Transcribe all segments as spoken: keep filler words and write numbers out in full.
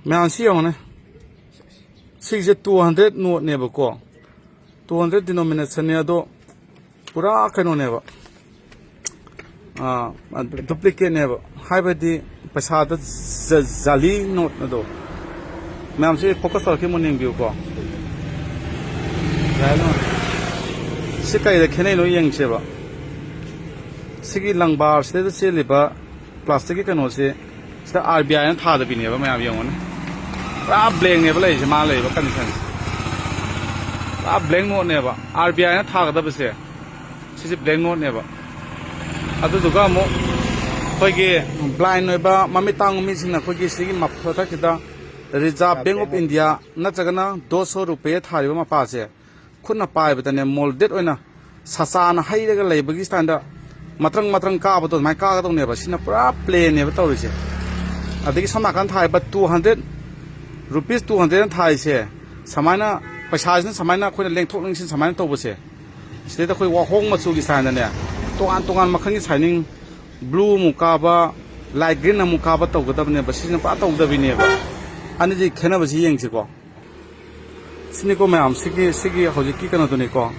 ꯃꯌꯥꯝ ꯁꯤ ꯌꯦꯡꯉꯨꯅꯦ, ꯁꯤꯒꯤꯁꯦ ꯇꯨ ꯍꯟꯗ꯭ꯔꯦꯠ ꯅꯣꯠꯅꯦꯕꯀꯣ, ꯇꯨ ꯍꯟꯗ꯭ꯔꯦꯠ ꯗꯤꯅꯣꯃꯤꯅꯦꯁꯟꯅꯦ, ꯑꯗꯣ ꯄꯨꯔꯥ ꯀꯩꯅꯣꯅꯦꯕ, ꯗꯨꯄ꯭ꯂꯤꯀꯦꯠꯅꯦꯕ, ꯍꯥꯏꯕꯗꯤ ꯄꯩꯁꯥꯗ ꯖ- ꯖꯥꯂꯤ ꯅꯣꯠ ꯑꯗꯣ꯫ ꯃꯌꯥꯝꯁꯤ ꯐꯣꯀꯁ ꯇꯧꯔꯛꯈꯤ, ꯃꯨꯟꯅ ꯌꯦꯡꯕꯤꯌꯨꯀꯣ꯫ ꯖꯥꯂꯤ ꯅꯣꯠ꯫ ꯁꯤ ꯀꯩꯗ ꯈꯦꯠꯅꯩꯅꯣ ꯌꯦꯡꯁꯦꯕ꯫ ꯁꯤꯒꯤ ꯂꯪꯕꯥꯔꯁꯤꯗ ꯆꯦꯜꯂꯤꯕ ꯄ꯭ꯂꯥꯁꯇꯤꯛꯀꯤ ꯀꯩꯅꯣꯁꯦ, ꯁꯤꯗ ꯑꯥꯔ ꯕꯤ ꯑꯥꯏꯅ ꯊꯥꯗꯕꯤꯅꯦꯕ, ꯃꯌꯥꯝ ꯌꯦꯡꯉꯨꯅꯦ꯫ ꯄꯨꯔꯥ ꯕ꯭ꯂꯦꯡꯅꯦꯕ ꯂꯩꯔꯤꯁꯦ, ꯃꯥ ꯂꯩꯔꯤꯕ ꯀꯟꯗꯤꯁꯟꯁꯦ꯫ ꯄꯨꯔꯥ ꯕ꯭ꯂꯦꯡ ꯅꯣꯠꯅꯦꯕ꯫ ꯑꯥꯔ ꯕꯤ ꯑꯥꯏꯅ ꯊꯥꯒꯗꯕꯁꯦ, ꯁꯤꯁꯦ ꯕ꯭ꯂꯦꯡ ꯅꯣꯠꯅꯦꯕ꯫ ꯑꯗꯨꯗꯨꯒ ꯑꯃꯨꯛ ꯑꯩꯈꯣꯏꯒꯤ ꯕ꯭ꯂꯥꯏꯟ ꯑꯣꯏꯕ, ꯃꯃꯤꯠ ꯇꯥꯡꯕ ꯃꯤꯁꯤꯡꯅ ꯑꯩꯈꯣꯏꯒꯤ ꯁꯤꯒꯤ ꯃꯊꯛꯁꯤꯗ ꯔꯤꯖꯥꯔꯚ ꯕꯦꯡ ꯑꯣꯐ ꯏꯟꯗꯤꯌꯥ ꯅꯠꯇ꯭ꯔꯒꯅ ꯗꯣ ꯁꯣ ꯔꯨꯄꯦ ꯊꯥꯔꯤꯕ ꯃꯄꯥꯁꯦ, ꯈꯨꯠꯅ ꯄꯥꯏꯕꯗꯅꯦ, ꯃꯣꯜꯗꯦꯠ ꯑꯣꯏꯅ ꯁꯆꯥꯅ ꯍꯩꯔꯒ ꯂꯩꯕꯒꯤ ꯁ꯭ꯇꯥꯏꯜꯗ ꯃꯇ꯭ꯔꯪ ꯃꯇ꯭ꯔꯪ ꯀꯥꯕꯗꯣ ꯑꯗꯨꯃꯥꯏꯅ ꯀꯥꯒꯗꯧꯅꯦꯕ꯫ ꯁꯤꯅ ꯄꯨꯔꯥ ꯄ꯭ꯂꯦꯟꯅꯦꯕ ꯇꯧꯔꯤꯁꯦ꯫ ꯑꯗꯒꯤ ꯁꯣꯝ ꯅꯥꯀꯟ ꯊꯥꯔꯤꯕ ꯇꯨ ꯍꯟꯗ꯭ꯔꯦꯠ, ꯔꯨꯄꯤꯁ ꯇꯨ ꯍꯟꯗ꯭ꯔꯦꯠꯅ ꯊꯥꯔꯤꯁꯦ, ꯁꯨꯃꯥꯏꯅ ꯄꯩꯁꯥꯁꯤꯅ ꯁꯨꯃꯥꯏꯅ ꯑꯩꯈꯣꯏꯅ ꯂꯦꯡꯊꯣꯛ ꯂꯦꯡꯁꯤꯟ ꯁꯨꯃꯥꯏꯅ ꯇꯧꯕꯁꯦ, ꯁꯤꯗꯩꯗ ꯑꯩꯈꯣꯏ ꯋꯥꯍꯣꯡ ꯃꯆꯨꯒꯤ ꯁ꯭ꯇꯥꯏꯜꯗꯅꯦ, ꯇꯣꯉꯥꯟ ꯇꯣꯉꯥꯟ ꯃꯈꯜꯒꯤ ꯁꯥꯏꯅꯤꯡ, ꯕ꯭ꯂꯨ ꯑꯃꯨꯛ ꯀꯥꯕ, ꯂꯥꯏꯠ ꯒ꯭ꯔꯤꯟ ꯑꯃꯨꯛ ꯀꯥꯕ ꯇꯧꯒꯗꯕꯅꯦꯕ꯫ ꯁꯤꯁꯤꯅ ꯄꯨꯔꯥ ꯇꯧꯗꯕꯤꯅꯦꯕ꯫ ꯑꯅꯤꯁꯤ ꯈꯦꯠꯅꯕꯁꯤ ꯌꯦꯡꯁꯤꯀꯣ꯫ ꯁꯤꯅꯤꯀꯣ ꯃꯌꯥꯝ, ꯁꯤꯒꯤ, ꯁꯤꯒꯤ ꯍꯧꯖꯤꯛꯀꯤ ꯀꯩꯅꯣꯗꯨꯅꯤꯀꯣ,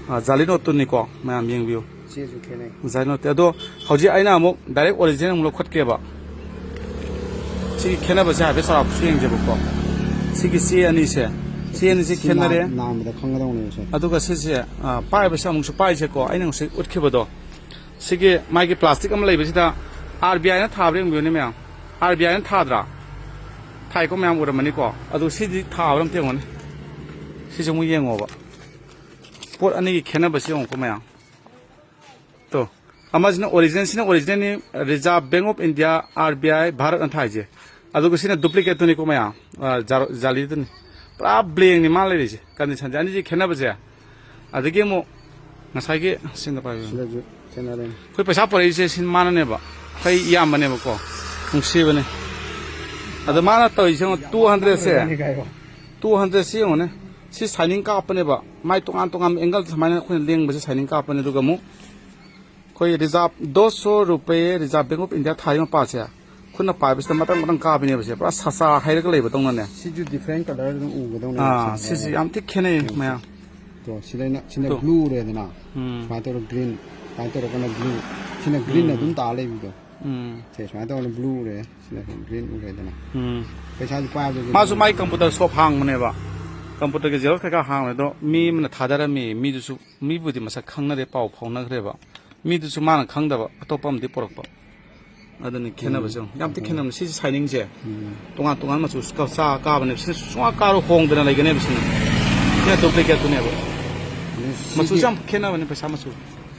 ꯑ, ꯖꯥꯂꯤ ꯅꯣꯠꯇꯨꯅꯤꯀꯣ, ꯃꯌꯥꯝ ꯌꯦꯡꯕꯤꯌꯨ꯫ ꯁꯤꯁꯨ ꯈꯦꯠꯅꯩ꯫ ꯖꯥꯂꯤ ꯅꯣꯠꯇꯤ꯫ ꯑꯗꯣ ꯍꯧꯖꯤꯛ ꯑꯩꯅ ꯑꯃꯨꯛ ꯗꯥꯏꯔꯦꯛ ꯑꯣꯔꯤꯖꯤꯅꯦꯜ ꯑꯃꯨꯛ ꯂꯧꯈꯠꯀꯦꯕ꯫ ꯁꯤꯒꯤ ꯈꯦꯠꯅꯕꯁꯦ ꯍꯥꯏꯐꯦꯠ ꯆꯥꯎꯔꯥꯛꯄꯁꯨ ꯌꯦꯡꯁꯦꯕꯀꯣ꯫ ꯁꯤꯒꯤ ꯆꯦ ꯑꯅꯤꯁꯦ, ꯆꯦ ꯑꯅꯤꯁꯦ ꯁꯤ ꯈꯦꯠꯅꯔꯦ꯫ ꯅꯥꯝ-, ꯅꯥꯝꯕꯗ ꯈꯪꯒꯗꯧꯅꯦꯕ ꯁꯦ꯫ ꯑꯗꯨꯒ ꯁꯤꯁꯦ, ꯑ, ꯄꯥꯏꯕꯁꯦ ꯑꯃꯨꯛꯁꯨ ꯄꯥꯏꯁꯦꯀꯣ, ꯑꯩꯅ ꯉꯁꯥꯏ ꯎꯠꯈꯤꯕꯗꯣ꯫ ꯁꯤꯒꯤ ꯃꯥꯒꯤ ꯄ꯭ꯂꯥꯁꯇꯤꯛ ꯑꯃ ꯂꯩꯕꯁꯤꯗ ꯑꯥꯔ ꯕꯤ ꯑꯥꯏꯅ ꯊꯥꯕ꯭ꯔꯥ ꯌꯦꯡꯕꯤꯌꯨꯅꯦ ꯃꯌꯥꯝ꯫ ꯑꯥꯔ ꯕꯤ ꯑꯥꯏꯅ ꯊꯥꯗ꯭ꯔꯥ? ꯊꯥꯏꯀꯣ, ꯃꯌꯥꯝ ꯎꯔꯝꯃꯅꯤꯀꯣ꯫ ꯑꯗꯨ ꯁꯤꯗꯤ ꯊꯥꯕ꯭ꯔꯥ ꯑꯝꯇ ꯌꯦꯡꯉꯣꯅꯦ꯫ ꯁꯤꯁꯦ ꯑꯃꯨꯛ ꯌꯦꯡꯉꯣꯕ꯫ ꯄꯣꯠ ꯑꯅꯤꯒꯤ ꯈꯦꯠꯅꯕꯁꯤ ꯌꯦꯡꯉꯨꯀꯣ ꯃꯌꯥꯝ꯫ ꯇꯣ, ꯑꯃꯁꯤꯅ ꯑꯣꯔꯤꯖꯤꯅꯦꯜ, ꯁꯤꯅ ꯑꯣꯔꯤꯖꯤꯅꯦꯜꯅꯤ, reserve bank of India, R B I, ꯚꯥꯔꯠꯅ ꯊꯥꯏꯁꯦ꯫ ꯑꯗꯨꯒ ꯁꯤꯅ ꯗꯨꯄ꯭ꯂꯤꯀꯦꯠꯇꯨꯅꯤꯀꯣ ꯃꯌꯥꯝ, ꯑ, ꯖꯥꯔ-, ꯖꯥꯂꯤꯗꯨꯅꯤ꯫ ꯄꯨꯔꯥ ꯕ꯭ꯂꯦꯡꯅꯤ ꯃꯥ ꯂꯩꯔꯤꯁꯦ, ꯀꯟꯗꯤꯁꯟꯁꯦ꯫ ꯑꯅꯤꯁꯤ ꯈꯦꯠꯅꯕꯁꯦ꯫ ꯑꯗꯒꯤ ꯑꯃꯨꯛ ꯉꯁꯥꯏꯒꯤ, ꯁꯤꯗ ꯄꯥꯏꯕꯤꯌꯨ꯫ ꯁꯤꯗꯁꯨ ꯈꯦꯠꯅꯔꯦ꯫ ꯑꯩꯈꯣꯏ ꯄꯩꯁꯥ ꯄꯨꯔꯛꯏꯁꯦ ꯁꯤ ꯃꯥꯅꯅꯦꯕ, ꯑꯩꯈꯣꯏ ꯏꯌꯥꯝꯕꯅꯦꯕꯀꯣ, ꯅꯨꯡꯁꯤꯕꯅꯦ꯫ ꯑꯗ ꯃꯥꯅ ꯇꯧꯔꯤꯁꯦ ꯌꯦꯡꯉꯣ, ꯇꯨ ꯍꯟꯗ꯭ꯔꯦꯠꯁꯦ, ꯇꯨ ꯍꯟꯗ꯭ꯔꯦꯠꯁꯤ ꯌꯦꯡꯉꯣꯅꯦ, ꯁꯤ ꯁꯥꯏꯅꯤꯡ ꯀꯥꯞꯄꯅꯦꯕ, ꯃꯥꯏ ꯇꯣꯉꯥꯟ ꯇꯣꯉꯥꯟꯕ ꯑꯦꯡꯒꯜ ꯁꯨꯃꯥꯏꯅ ꯑꯩꯈꯣꯏꯅ ꯂꯦꯡꯕꯁꯦ ꯁꯥꯏꯅꯤꯡ ꯀꯥꯞꯄꯅꯦ꯫ ꯑꯗꯨꯒ ꯑꯃꯨꯛ ꯑꯩꯈꯣꯏ ꯔꯤꯖꯥꯔꯚ ꯗꯣ ꯁꯣ ꯔꯨꯄꯦ, ꯔꯤꯖꯥꯔꯚ ꯕꯦꯡ ꯑꯣꯐ ꯏꯟꯗꯤꯌꯥ ꯊꯥꯔꯤ ꯃꯄꯥꯁꯦ, ꯈꯨꯠꯅ ꯄꯥꯏꯕꯁꯤꯗ ꯃꯇꯪ ꯃꯇꯪ ꯀꯥꯕꯤꯅꯦꯕ ꯁꯦ, ꯄꯨꯔꯥ ꯁꯥꯆꯥ ꯍꯩꯔꯒ ꯂꯩꯕꯗꯧꯅꯅꯦ꯫ ꯁꯤꯁꯨ ꯗꯤꯐ꯭ꯔꯦꯟ ꯀꯂꯔ ꯑꯗꯨꯝ ꯎꯒꯗꯧꯅꯦ꯫ ꯑꯥ, ꯁꯤꯁꯤ ꯌꯥꯝ ꯊꯤ ꯈꯦꯠꯅꯩ ꯃꯌꯥꯝ꯫ ꯇꯣ ꯁꯤꯗꯩꯅ ꯁꯤꯅ ꯇꯣ꯫ ꯕ꯭ꯂꯨ ꯎꯔꯦꯗꯅ꯫ ꯎꯝ꯫ ꯁꯨꯃꯥꯏꯅ ꯇꯧꯔꯒ ꯒ꯭ꯔꯤꯟ, ꯁꯨꯃꯥꯏꯅ ꯇꯧꯔꯒꯅ ꯕ꯭ꯂꯨ꯫ ꯁꯤꯅ ꯒ꯭ꯔꯤꯟ ꯎꯝ꯫ ꯑꯗꯨꯝ ꯇꯥ ꯂꯩꯕꯤꯗꯣ꯫ ꯎꯝ꯫ ꯁꯦ ꯁꯨꯃꯥꯏꯅ ꯇꯧꯔꯒꯅ ꯕ꯭ꯂꯨ ꯎꯔꯦ꯫ ꯁꯤꯅ ꯒ꯭ꯔꯤꯟ ꯎꯔꯦꯗꯅ꯫ ꯎꯝ꯫ ꯄꯩꯁꯥꯁꯨ ꯄꯥꯏꯕꯗ ꯃꯥꯁꯨ ꯃꯥꯏ ꯀꯝꯄ꯭ꯌꯨꯇꯔ ꯁꯣꯞ ꯍꯥꯡꯕꯅꯦꯕ꯫ ꯀꯝꯄ꯭ꯌꯨꯇꯔꯒꯤ ꯖꯦꯔꯣꯛꯁ ꯀꯩꯀꯥ ꯍꯥꯡꯕꯅꯦ ꯑꯗꯣ, ꯃꯤ ꯑꯃꯅ ꯊꯥꯗꯔꯝꯃꯤ꯫ ꯃꯤꯗꯨꯁꯨ, ꯃꯤꯕꯨꯗꯤ ꯃꯁꯛ ꯈꯪꯅꯔꯦ, ꯄꯥꯎ ꯐꯥꯎꯅꯈ꯭ꯔꯦꯕ꯫ ꯃꯤꯗꯨꯁꯨ ꯃꯥꯅ ꯈꯪꯗꯕ, ꯑꯇꯣꯞꯄ ꯑꯃꯗꯤ ꯄꯨꯔꯛꯄ꯫ ꯑꯗꯨꯅꯤ ꯈꯦꯠꯅꯕꯁꯦ ꯌꯥꯝ ꯊꯤ ꯈꯦꯠꯅꯕꯅꯤ꯫ ꯁꯤꯁꯦ ꯁꯥꯏꯅꯤꯡꯁꯦ ꯇꯣꯉꯥꯟ ꯇꯣꯉꯥꯟ ꯃꯆꯨ ꯀ-, ꯆꯥ ꯀꯥꯕꯅꯦꯕ꯫ ꯁꯤꯅ ꯁꯨꯡꯀꯥ ꯀꯥꯔꯣꯏ, ꯍꯣꯡꯗꯅ ꯂꯩꯒꯅꯦꯕ ꯁꯤꯅ꯫ ꯁꯤꯅ ꯗꯨꯄ꯭ꯂꯤꯀꯦꯠꯇꯨꯅꯦꯕ꯫ ꯁꯤꯒꯤ ꯃꯆꯨꯁꯨ ꯌꯥꯝ ꯈꯦꯠꯅꯕꯅꯦ ꯄꯩꯁꯥ ꯃꯆꯨ꯫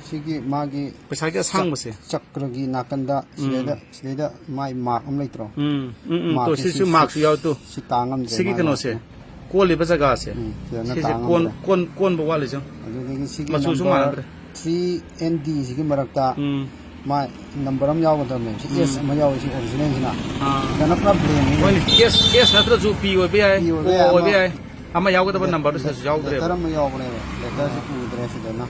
ꯁꯤꯒꯤ ꯃꯥꯒꯤ ꯄꯩꯁꯥꯒꯤ ꯑꯁꯥꯡꯕꯁꯦ꯫ ꯆꯛ-, ꯆꯀ꯭ꯔꯒꯤ ꯅꯥꯀꯟꯗ ꯁꯤꯗꯩꯗ, ꯁꯤꯗꯩꯗ ꯃꯥꯏ ꯃꯥꯔꯛ ꯑꯃ ꯂꯩꯇ꯭ꯔꯣ? ꯎꯝ, ꯎꯝ, ꯎꯝ꯫ ꯇꯣ, ꯃꯥꯔꯛꯁꯦ ꯁꯤꯁꯨ ꯁꯤ-, ꯃꯥꯔꯛꯁꯨ ꯌꯥꯎꯏ ꯇꯨ꯫ ꯁꯤ ꯇꯥ ꯉꯝꯗ꯭ꯔꯦ ꯁꯤꯒꯤ ꯃꯥꯏ ꯀꯩꯅꯣꯁꯦ꯫ ꯃꯥꯔꯛꯁꯦ꯫ ꯀꯣꯜꯂꯤꯕ ꯖꯒꯥꯁꯦ꯫ ꯎꯝ, ꯁꯤꯗꯅ ꯁꯤꯁꯦ ꯇꯥ ꯀꯣꯟ-, ꯉꯝꯗ꯭ꯔꯦ꯫ ꯀꯣꯟ-, ꯀꯣꯟꯕ ꯋꯥꯠꯂꯤꯁꯦ꯫ ꯑꯗꯨꯗꯒꯤ ꯁꯤꯒꯤ ꯃꯆꯨꯁꯨ ꯅꯝꯕꯔ ꯃꯥꯟꯅꯗ꯭ꯔꯦ꯫ ꯊ꯭ꯔꯤ ꯑꯦꯟ ꯗꯤ ꯁꯤꯒꯤ ꯃꯔꯛꯇ ꯎꯝ꯫ ꯃꯥꯏ ꯅꯝꯕꯔ ꯑꯃ ꯌꯥꯎꯒꯗꯕꯅꯦꯕ꯫ ꯁꯤ ꯑꯦꯁ ꯑꯃ ꯌꯥꯎꯋꯤ, ꯁꯤ ꯑꯣꯔꯤꯖꯤꯅꯦꯜꯁꯤꯅ꯫ ꯑꯥ꯫ ꯁꯤꯗꯅ ꯄꯨꯔꯥ ꯕ꯭ꯂꯦꯡꯅꯤ꯫ ꯍꯣꯏꯅꯦ, ꯑꯦꯁ, ꯑꯦꯁ ꯅꯠꯇ꯭ꯔꯁꯨ ꯄꯤ ꯑꯣꯏꯕ ꯌꯥꯏ, ꯄꯤ ꯑꯣꯏꯕ ꯑꯣ ꯌꯥꯏ, ꯑꯣꯏꯕ ꯑꯃ ꯌꯥꯏ꯫ ꯑꯃ ꯌꯥꯎꯒꯗꯕ ꯅꯝꯕꯔꯗꯨ ꯁꯤꯗꯁꯨ ꯌꯥꯎꯗ꯭ꯔꯦꯕ꯫ ꯂꯦꯇꯔ ꯑꯃ ꯌꯥꯎꯕꯅꯦꯕ꯫ ꯂꯦꯇꯔꯁꯤ ꯎꯗ꯭ꯔꯦ ꯁꯤꯗꯅ꯫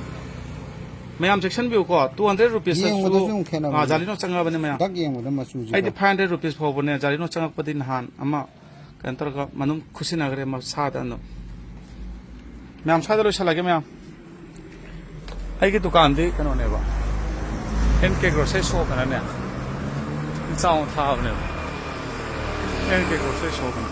ꯃꯌꯥꯝ ꯆꯦꯛꯁꯤꯟꯕꯤꯌꯨꯀꯣ, two hundred rupees ꯇꯁꯨ, ꯌꯦꯡꯕꯗꯁꯨ ꯑꯃꯨꯛ ꯈꯦꯠꯅꯕꯅꯦ꯫ ꯑꯥ, ꯖꯥꯂꯤꯅꯣ ꯆꯪꯉꯕꯅꯦ ꯃꯌꯥꯝ꯫ ꯗꯛ ꯌꯦꯡꯕꯗ ꯃꯆꯨꯁꯤꯀꯣ꯫ ꯑꯩꯗꯤ five hundred rupees ꯐꯥꯎꯕꯅꯦ, ꯖꯥꯂꯤꯅꯣ ꯆꯪꯉꯛꯄꯗꯤ ꯅꯍꯥꯟ ꯑꯃ ꯀꯩꯅꯣ ꯇꯧꯔꯒ ꯃꯅꯨꯡ ꯈꯨꯠꯁꯤꯟꯅꯈ꯭ꯔꯦ ꯃꯁꯥꯗ ꯑꯗꯨꯝ꯫ ꯃꯌꯥꯝ ꯁ꯭ꯋꯥꯏꯗ ꯂꯣꯏꯁꯤꯜꯂꯒꯦ ꯃꯌꯥꯝ꯫ ꯑꯩꯒꯤ ꯗꯨꯀꯥꯟꯗꯤ ꯀꯩꯅꯣꯅꯦꯕ, ꯑꯦꯟ ꯀꯦ ꯒ꯭ꯔꯣꯁꯔꯤ ꯁꯣꯞ ꯑꯅꯅꯦ ꯆꯥꯎꯅ ꯊꯥꯕꯅꯦꯕ, ꯑꯦꯟ ꯀꯦ ꯒ꯭ꯔꯣꯁꯔꯤ ꯁꯣꯞ ꯑꯅ꯫